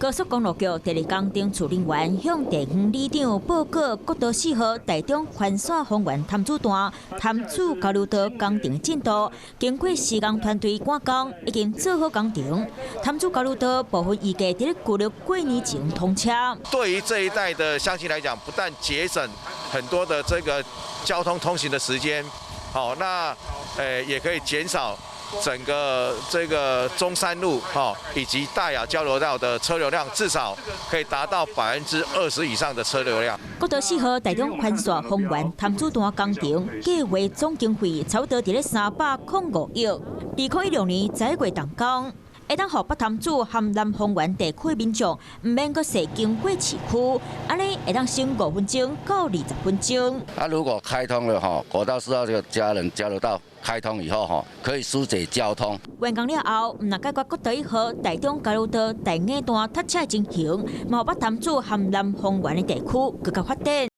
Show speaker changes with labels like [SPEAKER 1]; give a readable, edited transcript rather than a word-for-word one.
[SPEAKER 1] 高速公路局第二工程處人員向地方里長報告國道四號台中環線豐原潭子段潭子交流道工程進度。經過施工團隊趕工，已經做好工程。潭子交流道部分預計佇咧舊曆過年前通車。
[SPEAKER 2] 對於這一帶的鄉親來講，不但節省很多的這個交通通行的時間，好，那也可以減少整個這個中山路哈以及大雅交流道的車流量，至少可以達到20%以上的車流量。
[SPEAKER 1] 國道四號台中環線豐原潭子段工程計劃總經費差不多佇咧305億，2016年11月動工，會當予北潭子和南豐原地區民眾毋免閣駛經過市區，按呢會當省5分鐘到20分鐘。
[SPEAKER 3] 啊，如果開通了哈，國道四號這個嘉仁交流道開通以後，哈，可以疏解交通。
[SPEAKER 1] 完工了後，毋但解決國道一號台中交流道大雅段塞車的情形，嘛予北潭子和南豐原的地區閣較發展。